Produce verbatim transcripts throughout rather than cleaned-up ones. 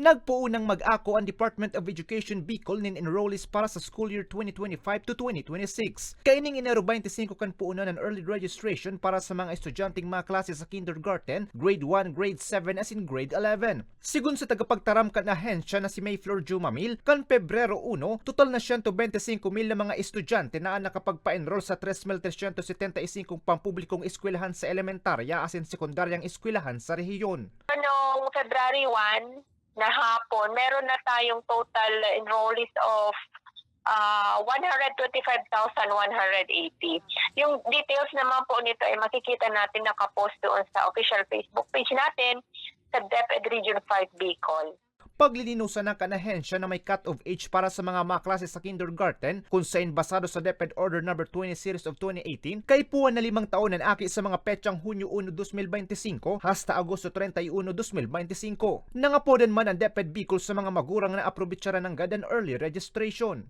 Nagpoon nang mag-ako ang Department of Education Bicol nin enrollees para sa school year twenty twenty-five to twenty twenty-six. Kaining Enero twenty-five kan puonan an early registration para sa mga estudyanteng mga klase sa kindergarten, grade one, grade seven, asin grade eleven. Sigon sa tagapagtaram kan ahensya na si Mayflor Jumamil, kan Pebrero uno, total na siyento bente singko mil na mga estudyante na an nakapagpa-enroll sa tres mil tresyentos setenta y singko pampublikong eskwelahan sa elementarya asin sekundaryang eskwelahan sa rehiyon. Noong February one na hapon, meron na tayong total enrollees of ah, one hundred twenty-five thousand one hundred eighty. Yung details naman po nito ay makikita natin nakapost doon sa official Facebook page natin sa DepEd Region five Bicol. Paglilinosan na kan ahensya na may cut-off age para sa mga maklase sa kindergarten, kun sain basado sa DepEd Order Number twenty Series of twenty eighteen, kaipuhan na limang taon an aki sa mga petsang Hunyo uno, dos mil bente singko hasta Agosto treinta y uno, dos mil bente singko. Nangapodan man ang DepEd Bicol sa mga magurang na aprobetsaran nanggad an early registration.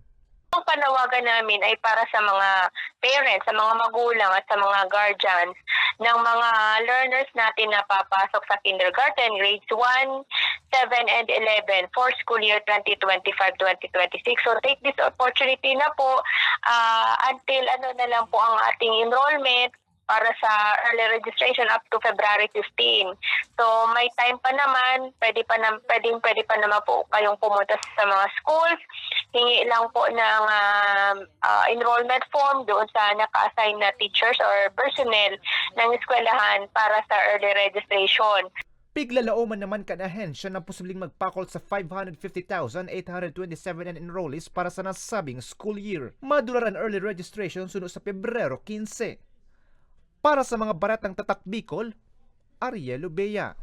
Ang panawagan namin ay para sa mga parents, sa mga magulang at sa mga guardians ng mga learners natin na papasok sa kindergarten, grades one, seven, and eleven for school year twenty twenty-five, twenty twenty-six. So take this opportunity na po, ah, until ano na lang po ang ating enrollment para sa early registration up to February fifteen. So may time pa naman, pwede pa na, pwedeng pwede pa naman po kayong pumunta sa mga schools. Hingi lang po ng ah, ah, enrollment form doon sa naka-assign na teachers or personnel ng eskwelahan para sa early registration. Piglalaoman naman kan ahensya na posibleng magpakol sa five hundred fifty thousand eight hundred twenty-seven an enrollees para sa nasasabing school year. Madurar an early registration suno sa Pebrero quince. Para sa mga baretang Tatak Bicol, Ariel Obeya.